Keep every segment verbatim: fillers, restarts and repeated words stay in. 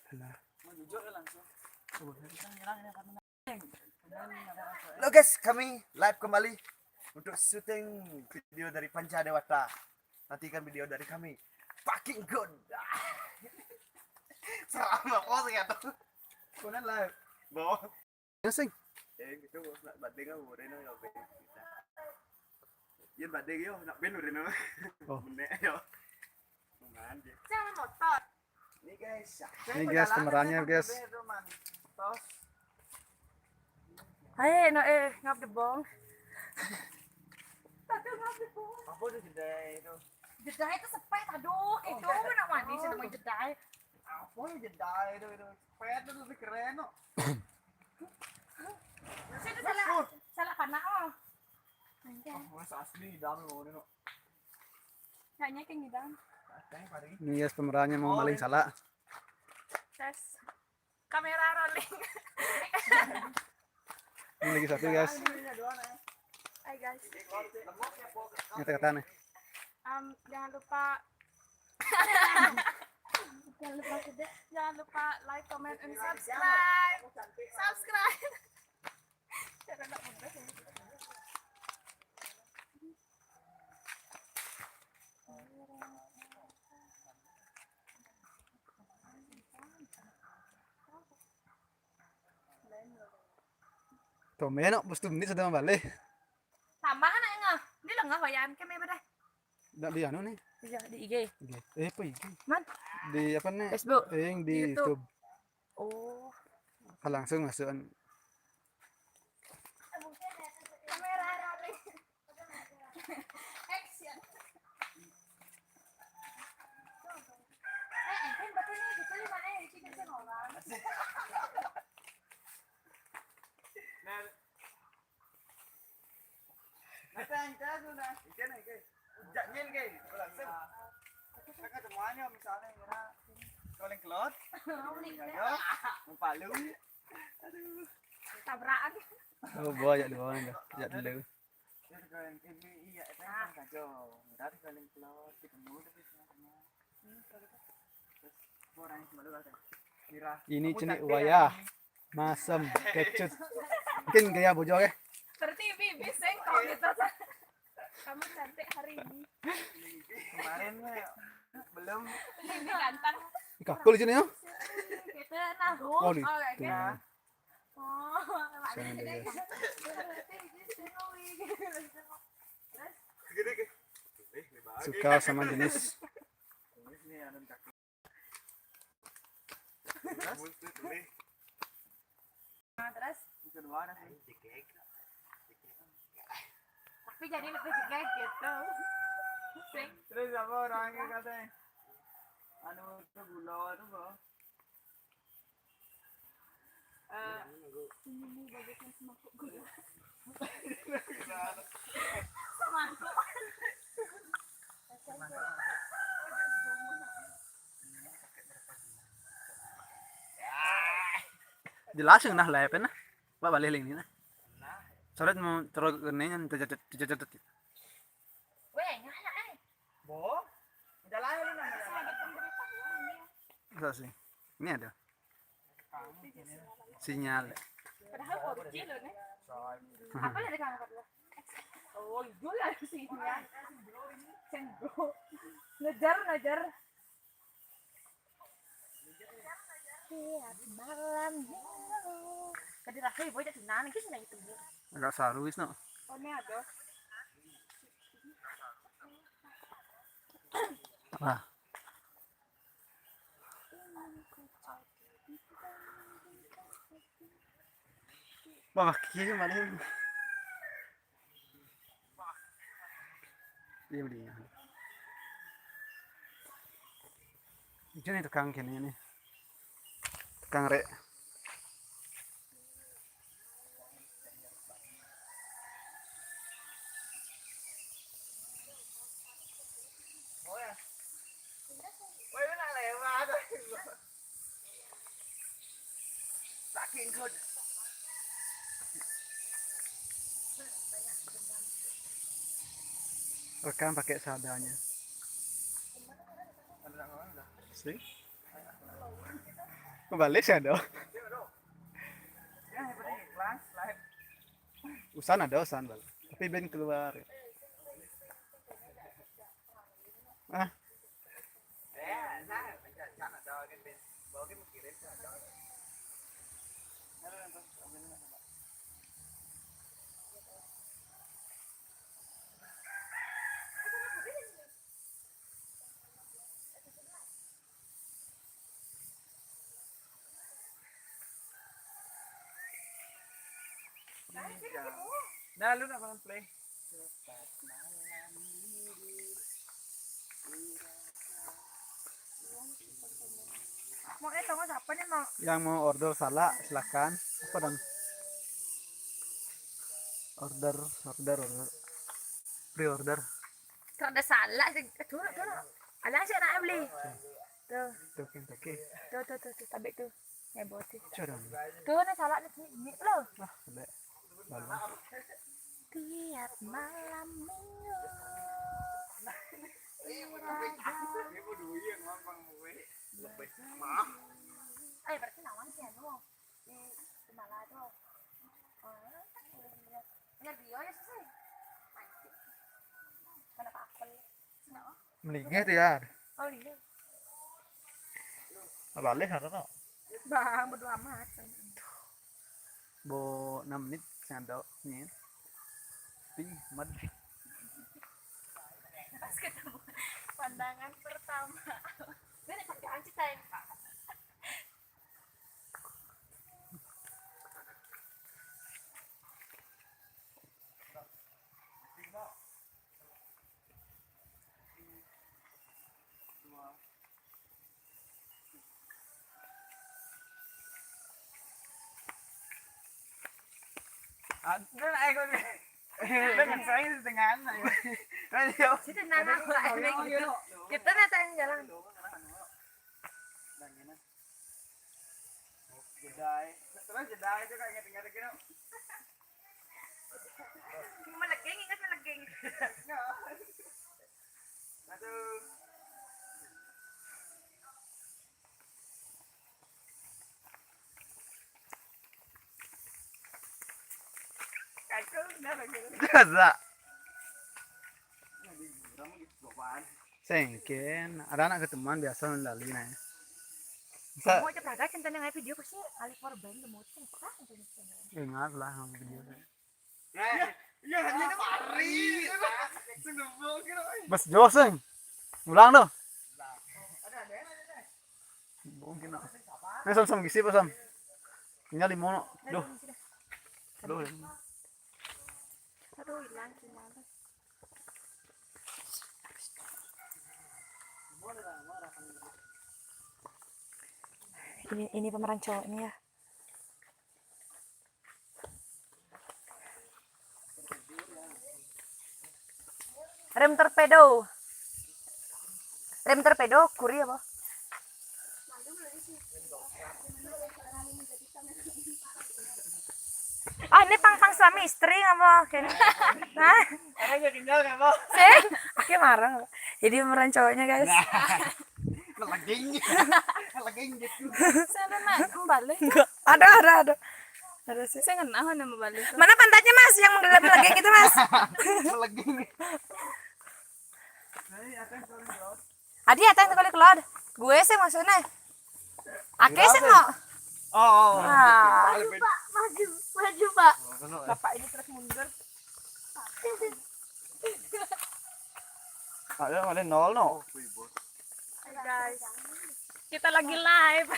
Halo guys, kami live kembali untuk syuting video dari Panca Dewata. Nantikan video dari kami. Fucking good. Serem apa sih kata? Konan live. Bo. Ya sing. Eh, gitu, nak badeng apa, Reno, ya, badeng. Yen badeng yo, nak ben, Reno. Oh. Menek yo. Jangan motor. Ini guys, ini guys, pemerannya guys. Hai, no, eh, ngap debong. Aduh, ngap debong. Apa itu jeda itu? Jeda itu sepet, aduh, itu nak mandi sih namanya jeda. Apa ya jeda itu, itu? Sepet itu lebih keren, no. Saya salah, salah karena, oh. Anjay. Oh, asli, dam, no, no. Kayaknya kayak gitu. Ini guys, pemerannya mau maling salah. Tes. Kamera rolling. Ini lagi satu, guys. Hai, guys. Ini kata-kata nih. Em, jangan lupa. Jangan lupa like, comment, and subscribe. Subscribe. Tumen, no, bos tuh menit sudah balik. Tambah anak ngah. Ini lengah wayan, kami pada. Nggak di anu nih. Iya, di I G. Oke. Eh, apa I G? Man? Di apa nih? Facebook. Eh, yang di YouTube. Oh. Langsung masukan. Kamera rolling. Action. Eh, eh, kan betul nih, betul nih, Mak, eh, kita kan orang. Nah, Nah, tang, tang, tu nah. Ikan, ikan. Ujak nyen, ikan. Langsung. Kakak semuanya misalnya kena Rolling kelot. Rolling kelot. Ayo, mampalu. Aduh. Tabrakan. Oh, boy, ajak dulu orang tu. Ajak dulu. Dia tekan ini, iya, itu kan kacau. Dari Rolling kelot, ketemu tapi semua. Ini jenik wayah masem kecut. Mungkin gaya bojo, oke? Berarti bibi sing kok gitu. Kamu cantik hari ini. Kemarin belum. Ini ganteng. Kakul sini ya? Gitu nah. Oh, gitu. Oh, kayak gitu. Oh, suka sama jenis. Nah, terus? Tapi jadi lebih jegeg gitu. Sing. Terus apa orangnya katanya? Anu, itu gula itu, Bang. Eh, ini bagusnya semangkuk gula. Semangkuk. Jelas yang nah lepen nah. Ba balik lagi nah. Coret mau terus kene yang terjatuh terjatuh. Weh, ngana ai. Bo. Udah lah lu nanya. Masa sih? Ini ada. Sinyal. Padahal four G loh nih. Apa ada kamera kedua? Oh, itu lah sinyal. Senggo. Ngejar, ngejar. Tiap malam minggu. Tadi rasa ibu aja senang, kita senang itu. Agak saru, Wisnu. Oh, ini ada. Wah. Wah, kiri malah. Iya, beli. Ini tukang kene ini. Tukang rek. Saking good. Rekam pakai seadanya. See? Kebalik sih ada. Usan ada, usan balik. Tapi ben keluar. Ah. Nah, lu nak makan play? Mau, eh, tunggu, siapa nih mau? Yang mau order salak, silakan. Apa dong? Order, order, order. Pre-order. Rada salak sih. Aduh, aduh. Alah, sih nak beli. Tuh. Tuh, tuh, tuh. Tuh, tuh, tuh, tuh, tabe tuh. Ya, boti. Curang. Tuh, nih salak nih, nih, lo. Wah, lek. Lalu. Tiap malam minggu. Iya, iya. Lebih mah. Eh, berarti nawan sih, anu. Di Kumala tuh. Eh, bener dia ya, sih. Mana apa apel? Sini, oh. Melingeh tuh ya. Oh, iya. Balik sana no. Bang, bodo amat. Bo enam menit sandok nih. Ping, mad. Pas ketemu pandangan pertama. Ini pakai anci time, Pak. Aduh, ayo, gue. Dengan saya di tengah, ayo. Ayo. Kita nana, Pak. Ayo, ayo. Kita nata yang jalan. Jedai. Terus jedai itu kayak ngetik-ngetik gitu. Melegeng, ingat melegeng. Aduh. Kacau, udah lagi. Biasa. Sengken, ada anak ketemuan biasa lali nah. Sa- Mau aja praga cinta nang video pasti alih korban tuh mau cinta. Ingat lah sama video saya. Iya, iya, iya, Pak Ari. Mas Joseng. Ulang dong. Mungkin. Nah, sam, sam, gisi apa, sam? Tinggal lima, no. Duh. Duh. Aduh, hilang, hilang. Ini, ini pemeran cowoknya ya. Rem torpedo. Rem torpedo, kuri apa? Ah, ini pang-pang suami istri apa? Kayaknya. Hah? Ada yang tinggal nggak mau? Sih, aku marah. Jadi pemeran cowoknya, guys. Nah. Meleging. Meleging gitu. Sana nak kembali. Enggak. Ada, ada, ada. Ada sih. Saya kenal nama balik. Mana pantatnya, Mas, yang menggelap lagi gitu, Mas? Meleging. Adi, ada yang kali keluar. Gue sih maksudnya. Ake sih mau. Oh, oh. Ah. Maju, Pak. Maju, maju, Pak. Bapak ini terus mundur. Ada, ada nol, no. Hai, guys. Kita lagi live.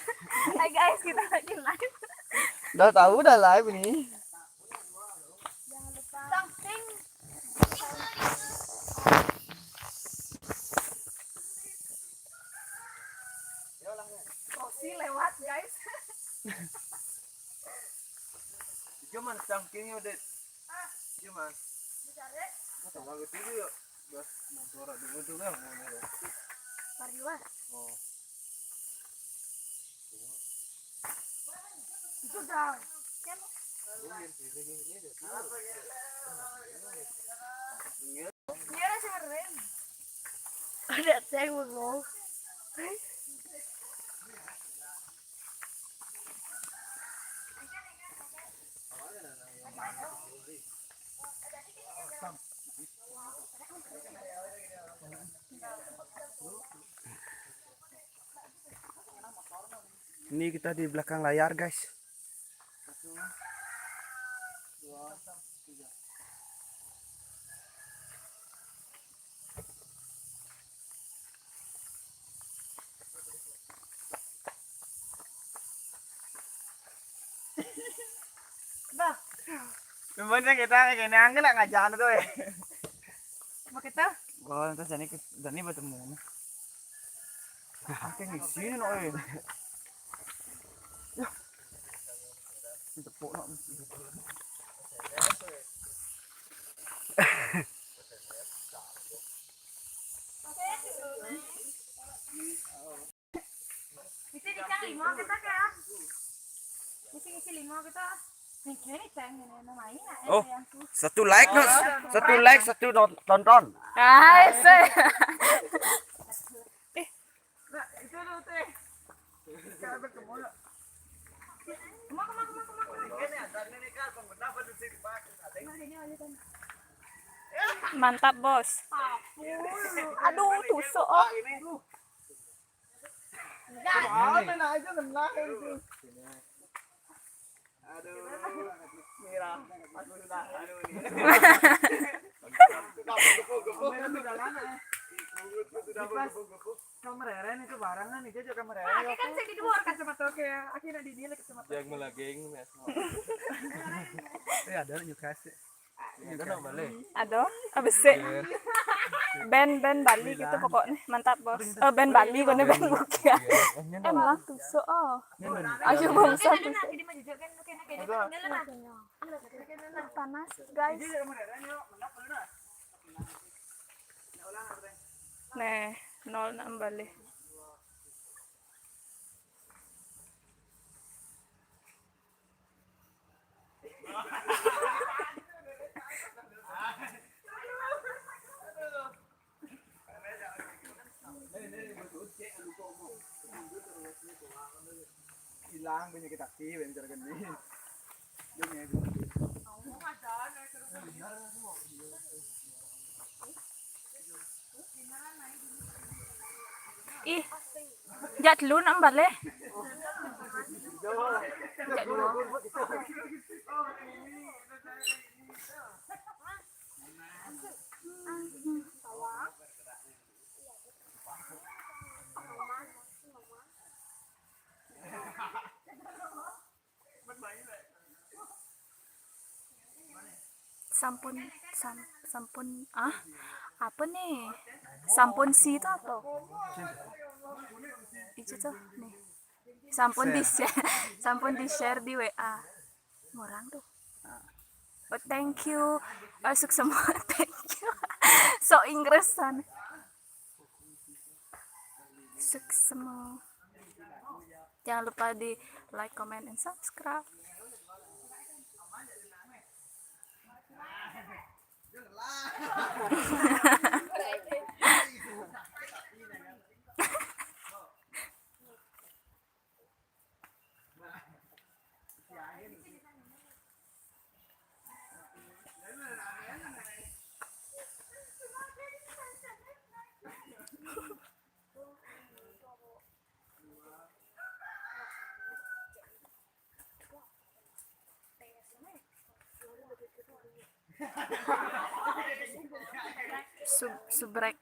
Hai, guys, kita lagi live. Udah tahu udah live ini. Jangan lupa. Something. Rosi lewat, guys. Cuman cangkingnya udah. Cuman. Mau tambah gitu ya. Bas, motor ada itu kan, mau nih. Mariwa. Oh. Itu dah. Kan. Iya, rasa keren. Ada teh bengong. Ini kita di belakang layar, guys. Bah. Memangnya kita kayak gini, angin nak ngajak tuh, eh. Mau kita? Wah, entar jani ke, jani bertemu. Angin di sini, no, eh. Ya. Ini tepuk, no. Isi dikang lima kita, Kak. Isi, isi lima kita. Nih, ini ceng, ini namanya, eh, Oh, yang tuh. Satu like, no? Satu like, satu non-, tonton. Guys, eh. Nah, itu tuh, teh. Sekarang bertemu, yuk. Kemana, kemana, kemana, kemana, kemana? Ini ada, ini kan, kenapa tuh sih dipakai? Mantap, Bos. Aduh, tusuk, oh. Ini. Aduh, Mira, aku sudah, aduh, nih. Sudah menggebu-gebu. Sudah menggebu-gebu. Kamera ini tuh barang nih, dia juga kamera. Nah, ini kan saya di luar kacamata, kayak akhirnya di dia kacamata. Yang melageng, ya. Eh, ada nih kasih. Ada no balik. Aduh, abis sih. Band-band Bali gitu pokoknya. Mantap, Bos. Eh, band Bali, bukan band Bugis. Iya. Emang tusuk, oh. Ayo, bangsa tusuk. Panas, guys. Nih, nol nambah balik. Hilang punya kita sih, bicara gini. Dia punya kita sih. Ih, jak dulu nang balik. Jak dulu. Sampun, sam-, sampun, ah, apa nih? Sampun si itu apa? Itu tuh, nih. Sampun di-share, sampun di-share di W A. Orang tuh. Oh, thank you. Oh, suksema. Thank you. So Inggrisan. Suksema. Jangan lupa di like, comment, and subscribe. Sub-, subrek.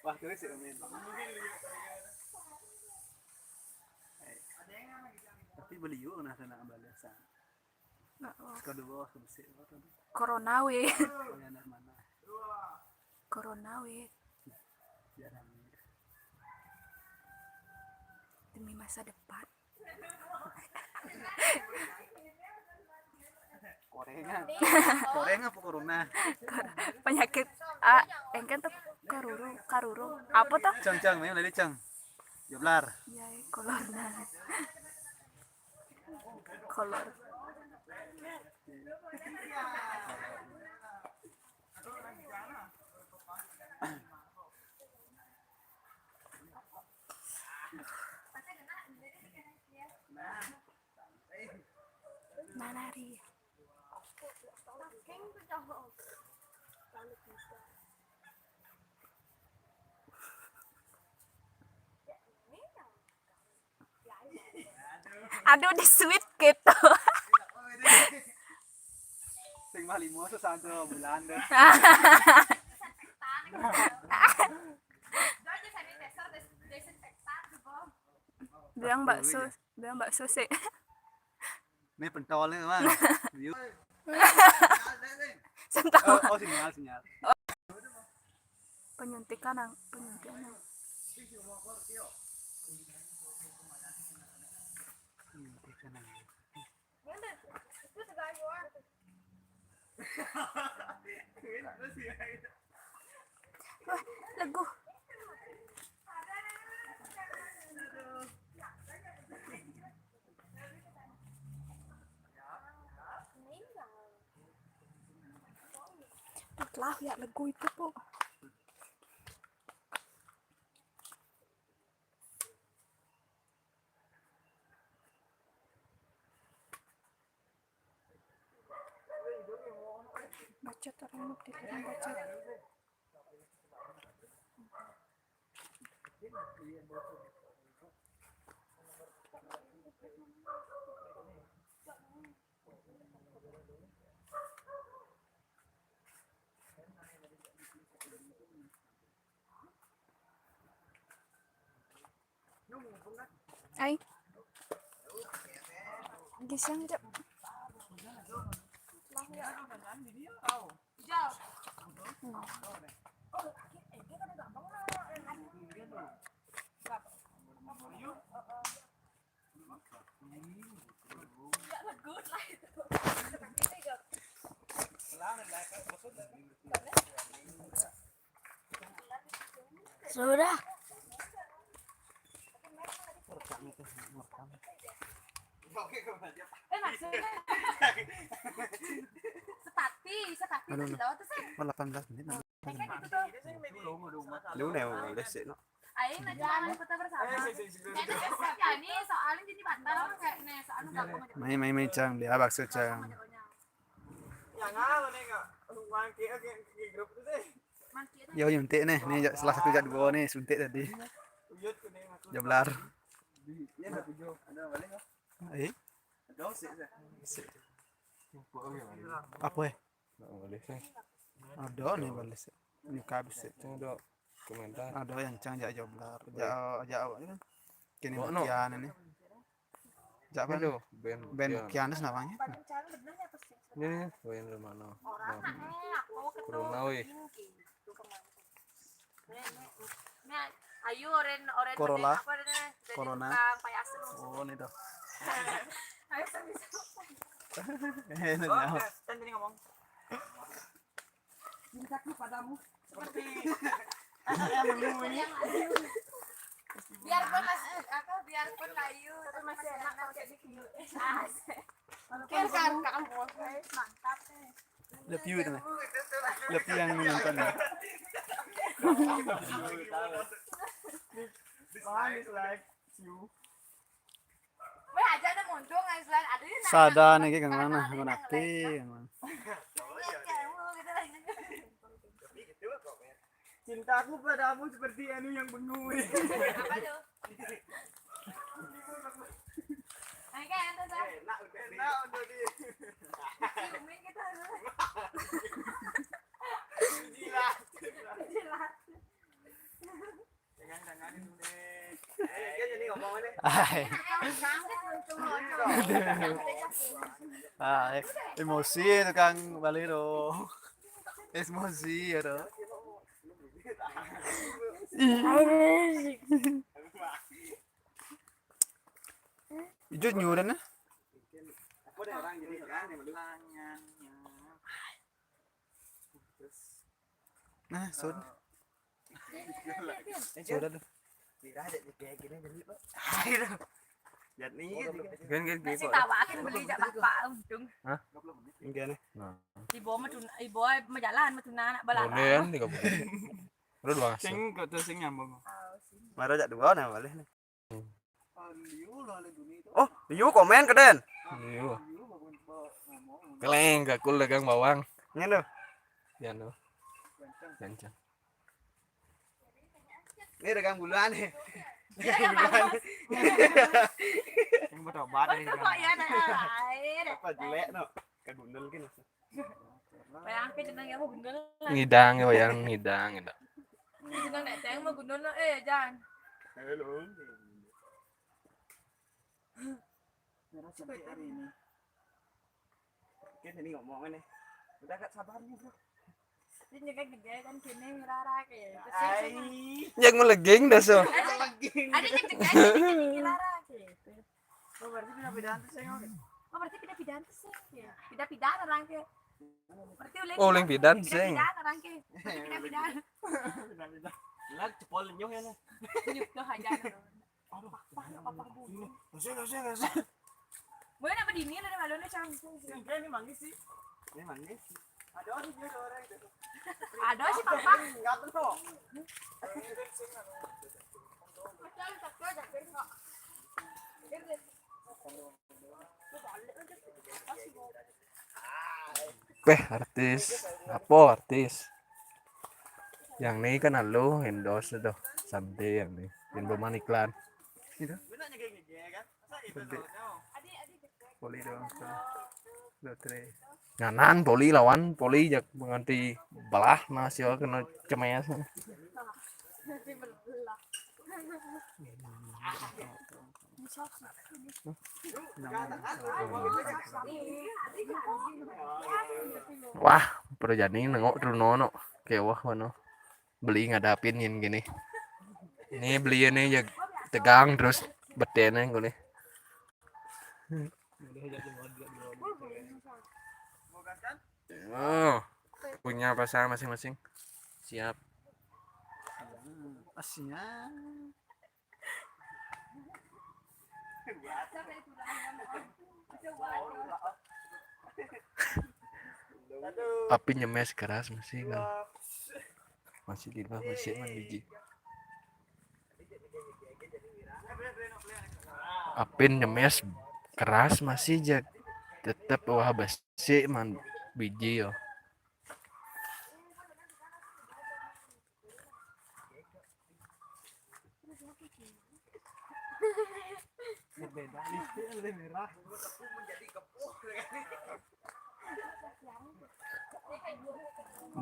Wah, tuh sih, Amin. Tapi beliau nah sana balasan. Nggak, oh. Sekadua, kebesik apa tadi? Corona weh. Oh, ya, anak mana? Corona weh. Jarang. Demi masa depan. Korengan. Koreng apa corona? Kor-, penyakit, ah, engken tuh karuru, karuru. Apa tuh? Cang, cang, main lagi, cang. Jablar. Ya, kolor nah. Kolor. Nanari. Aduh, di sweet gitu. Sing mah limo sesando bulan deh. Bilang bakso, bilang bakso sih. Ini pentolnya, Bang. Yuk. Sentawa. Oh, oh, sinyal, sinyal. Penyuntikan, Nang. Penyuntikan, Nang. Penyuntikan, Nang. Wah, legu. Lah, ya legu itu, Pok. Bacot orang mau tiduran bacot. Ai. Gisang, Cok. Sudah. Eh, maksudnya. Setati, setati. Aduh, itu aduh. Sih. Oh, delapan belas menit. Kayak gitu tuh. Lu nih, udah sih, no. Ayo, nah, jangan kita bersama. Jadi, soalnya jadi batal, kayak, nih, soalnya gampang aja. Main, main, main, Cang. Dia bakso, Cang. Yang ngalo nih, Kak. Mangki, oke, di grup itu deh. Yo, nyuntik nih. Nih, salah satu jak dua nih, suntik tadi. Uyut, kuning, aku. Jablar. Iya, ada tujuh. Ada balik, Kak. Eh? Ada sih, sih. Apa, eh? Nggak boleh, sih. Ada nih, balik sih. Ini kabis sih. Itu ada komentar. Ada yang Cang jak jablar. Jak, jak apa ini? Kini Bono. Bukian ini. Jak apa? Ini loh, band Ben Bukian. Bukian itu namanya. Ini, ini, band Romano. Nah. Corona, weh. Ini, ini, ini, ayo, oren, oren Corolla. Apa, Corona. Tukang payasan. Oh, ini tuh. Payasan bisa. Eh, ini nyawa. Oke, kan tadi ngomong. Cintaku padamu seperti anak yang menunggu ini. Biarpun masih, apa, biarpun kayu, tapi masih enak kalau kayak di video. Asik. Oke, kan, Kak, mantap nih. Love you itu, nah. Love you yang menonton, ya. Wah, dislike. You. Weh, aja ada muntung, Aislan. Ada di sana. Sada nih, kan mana? Kan nanti. Cintaku padamu seperti anu yang bengong. Apa tuh? Ayo, kan, tuh, Sa. Enak, udah. Enak, udah di. Ciumin kita, lu. Jilat. Jilat. Hai. Ah, eh, emosi tukang baliro. Emosi ya, tuh. Ijo nyuran, ah. Nah, sun. Sudah tuh. Tidak ada kayak gini jadi, Pak. Aduh. Jat nih gitu. Kan, kan, masih gitu. Tawakin beli jak bapak untung. Hah? Enggak nih. Nah. Ibu mah tun-, ibu mah jalan mah tuna anak balalang. Boleh kan tiga puluh. Terus dua. Sing kok tuh sing nyambung. Mara jak dua nah boleh nih. Oh, Liu komen keden. Liu. Keleng gakul dagang bawang. Ini loh. Ya, no. Kencang. Ini dagang buluan nih. Iya, ya, Bang. Yang buat obat. Betul kok, ya, nah, air. Apa jelek, no? Kagundel kan. Bayangke jeneng ya, aku gundel. Ngidang ya, bayang ngidang gitu. Ini jeneng nek ceng mau gundel, no, eh, Jan. Halo. Merah sampai hari ini. Oke, ini ngomongnya nih. Udah gak sabarnya, Bro. Ini kayak gede kan gini, rara kayak. Ai. Yang meleging dah, so. Meleging. Ada yang gede, ada yang gede, rara kayak. Oh, berarti pindah-pindahan tuh, sing, oke. Oh, berarti pindah-pindahan tuh, sing, ya. Pindah-pindahan orang ke. Berarti uling Oh, uling pindahan, pindahan, sing. Pindah-pindahan orang ke. Berarti pindah-pindahan. Pindah-pindah. Lah, cepol nyoh ya, lah. Nyuh, tuh aja. Aduh, apa, apa, apa, apa, apa, apa. Kasih, kasih, kasih. Boleh apa dini, ada malu nih, cang. Ini manggis sih. Ini manggis. Ada sih, dia ada orang itu. Ada sih, Papa. Enggak tuh. Peh, artis. Apa artis? Yang ni kan alo endorse tu. Sampai yang ni. Yang belum iklan. Itu. Sampai. Poli doang. Dua, tiga. Nyanan poli lawan poli jak menganti belah masih kena cemes. Wah, perjani nengok Truno no. Kewah mano. Beli ngadapin yang gini. Ini beli ini ya tegang terus betene gini. Oh, punya pasang masing-masing. Siap. Siap. Api nyemes keras masih kan. Masih di bawah, masih man biji. Apin nyemes keras masih jat tetep wah besi man biji yo. Berbeda, ini lebih merah.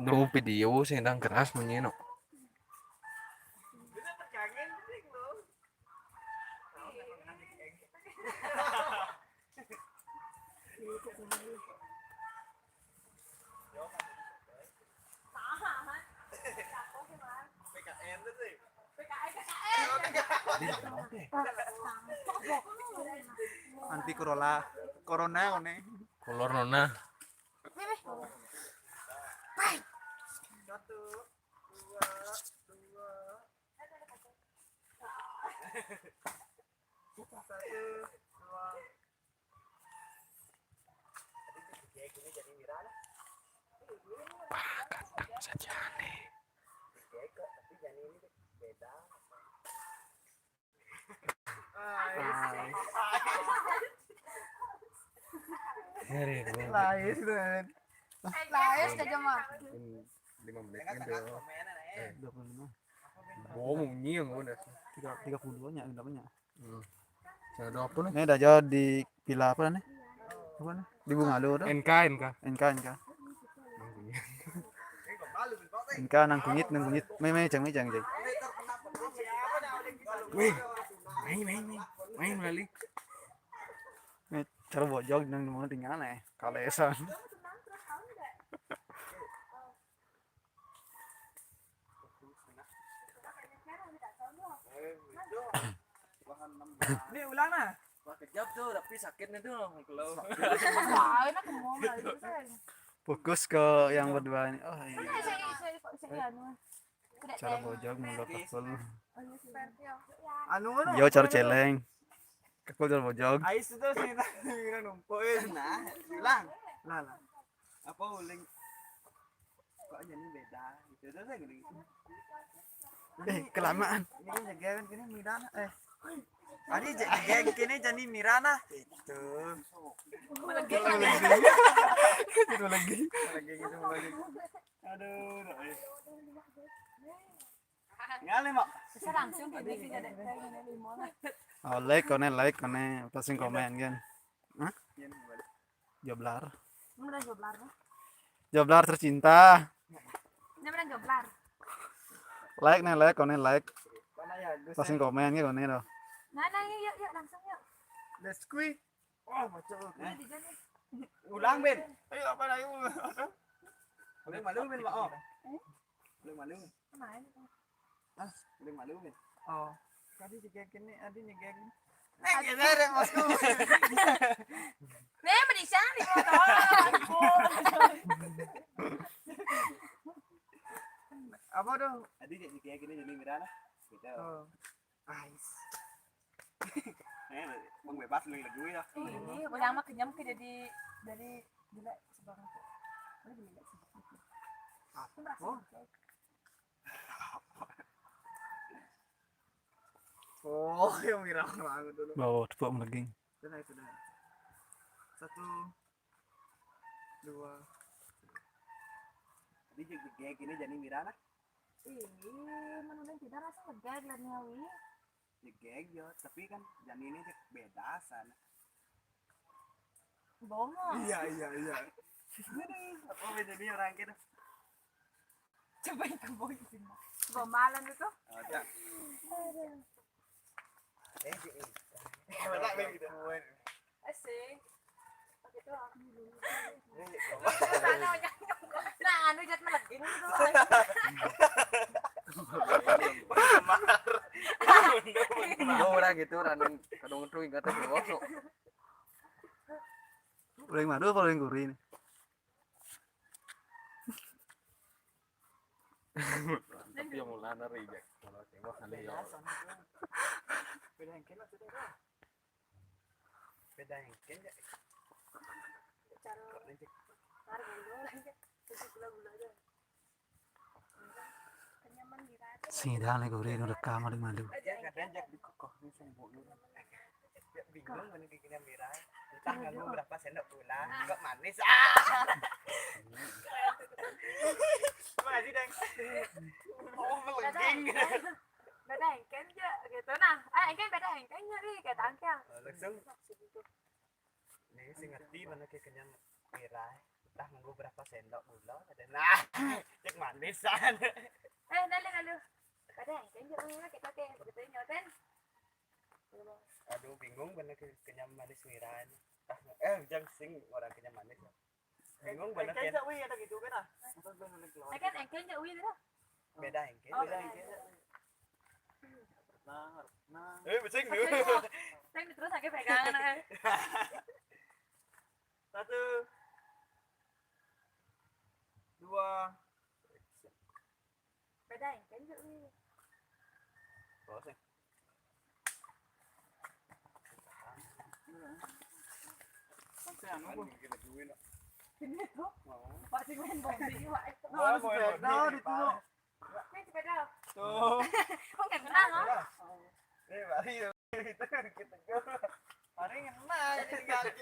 No video sing ndang keras munyi no. Anti corona, corona one. Corona. Satu, dua, dua. Satu, dua. Pakat saja nih. Ngeri, ngeri. Lais itu, men. Lais aja mah. Lima menit gitu. Eh, dua puluh lima. Bohong, nyiang udah. Tiga, tiga puluh dua nya, berapa nya? Hmm. Saya ada apa nih? Ini udah jauh di villa apa nih? Apa nih? Di Bungalu tuh. N K, N K. N K, N K. N K nang kunyit, nang kunyit. Mai, mai, jang, mai, jang, jang. Wih. Mai, mai, mai. Mai, melalui. Ini cara bojog nang mau tinggal nih. Kalesan. Ini ulang nah. Wah, kejap tuh, tapi sakitnya tuh kalau Wah, enak mau malah itu kan. Fokus ke yang berdua ini. Oh, iya. Saya, saya, saya, saya, anu. Cara bojog mulut tepel. Anu, anu. Yo, cara celeng. Kekul cara bojog. Ais itu sih, kita numpuk, eh. Nah, hilang. Lah, lah. Apa uling? Kok aja ini beda? Gitu, terus saya gini. Eh, kelamaan. Ini kan jaga kan kini Mirana, eh. Tadi jaga kini jadi Mirana. Gitu. Itu lagi. Itu lagi. Lagi gitu, lagi. Aduh, doh, eh. Ngale, Mak. Bisa langsung ke D P-nya deh. Oh, like koné, like koné, pasti komen kan. Hah? Joblar. Beneran joblar, ya? Joblar tercinta. Ini beneran joblar. Like nih, like koné, like. Mana ya, Gus? Pasti komen ya koné doh. Nah, nah, yuk, yuk, yuk, langsung yuk. Let's go. Oh, baca. Ini di sini. Ulang, Ben. Ayo, apa lagi? Ulang malu, Ben, Mak, oh. Ulang malu. Main. Ah, ulang malu, Ben. Oh. Tadi juga gini, adi nih geng. Nah, gini deh, Mas. Nih, mending sana di motor. Apa tuh? Tadi jadi kayak gini, jadi mirana. Gitu. Oh. Ais. Eh, mau bebas lu lagu ya. Ini udah mah kenyam ke jadi dari gila sebanget. Ini gila sebanget. Aku merasa Oh. Gitu. Oh, yang mirah banget dulu. Bawa tepuk melengking. Sudah, sudah. Satu, dua. Jadi jadi kayak gini jadi mirana. Ih, menurut kita rasa lega liatnya, Wi. Jegeg yo, tapi kan jani ini cek beda sana. Bomo. Iya, iya, iya. Aduh, apa beda nih orang kita? Coba yang keboi sini. Gombalan itu. Ada. Eh, eh. Mana lagi dah? Asik. Nah, anu jat melengking gitu. Yo, orang gitu, orang kadung tuh ingat tuh, ngosok. Paling madu apa paling gurih nih? Tapi yang mulana reject. Kalau tengok kali ya. Beda yang kena sudah. Beda yang kena. Cara, cara gula-gula aja. Terus gula-gula aja. Kenyang nih, Raden. Sing dah nih, gue udah rekam, ada malu. Aja kadang jak di kokoh nih, sembuh dulu. Bingung mana giginya mirah. Entah nganggo berapa sendok gula, kok manis. Ah. Makasih, Deng. Oh, melengking. Beda engken je gitu. Nah, ah, engken beda engken je, Wi, kayak tangkil. Langsung. Ini sih ngerti mana kayak kenyang mirah. Entah nganggo berapa sendok gula, ada nah, cek manisan. Eh, lalu, lalu. Beda engken je, Wi, kita kayak gitu nyoten. Aduh, bingung bener ke kenyam manis mirah. Ah, eh, jam sing orang kenyam manis. Bingung bener kan. Engken jak, Wi, ada gitu kan, ah. Engken, engken jak, Wi, dah. Beda engken. Oh, beda engken. Nah, nah. Eh, becing dulu. Sing terus aja pegangan, eh. Satu. Dua. Beda engken jak, Wi. Terus, eh. Ini tuh. Pak sing main bom di, Wak. Oh, sepeda di tuh. Ini sepeda. Tuh. Kok nggak kenal, loh? Eh, balik ya. Itu kita. Mari ngena, jadi ganti.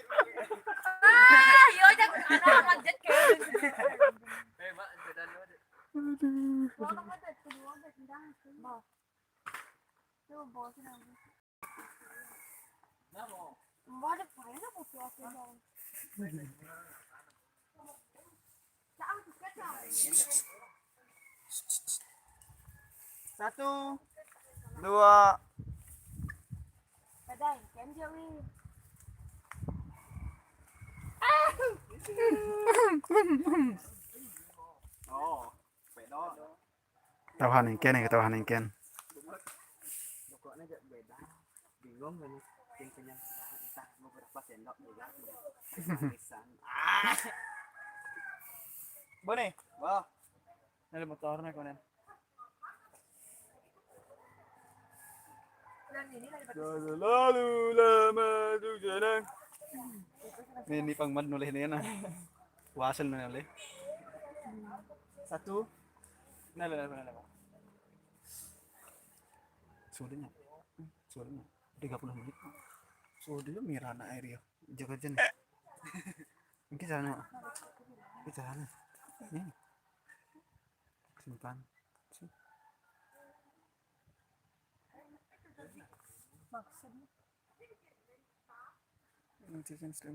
Ah, yo, jangan ada amat jet ke. Eh, Mak, sepeda ni ada. Aduh. Bawa ke motor, kedua ada, tidak. Bawa. Tuh, bawa sini. Satu, dua. Padahal kan jauh. Oh, pedot. Tawahan engken, tawahan engken. Pokoknya agak beda. Bingung kan, sing kenyang entah mau berapa sendok juga. Manisan. Ah. Bone. Wah. Ada motornya konen. Lalu lama tuh jalan. Ini pang man nulis ini nah. Wasen mana boleh? Satu. Nah, nah, nah, nah. Sudah nya. Sudah nya. Tiga puluh menit. Sudah nya mirana air ya. Jaga jen. Ini caranya. Ini caranya. Ini. Simpan. Maksudnya? Yang chicken steak.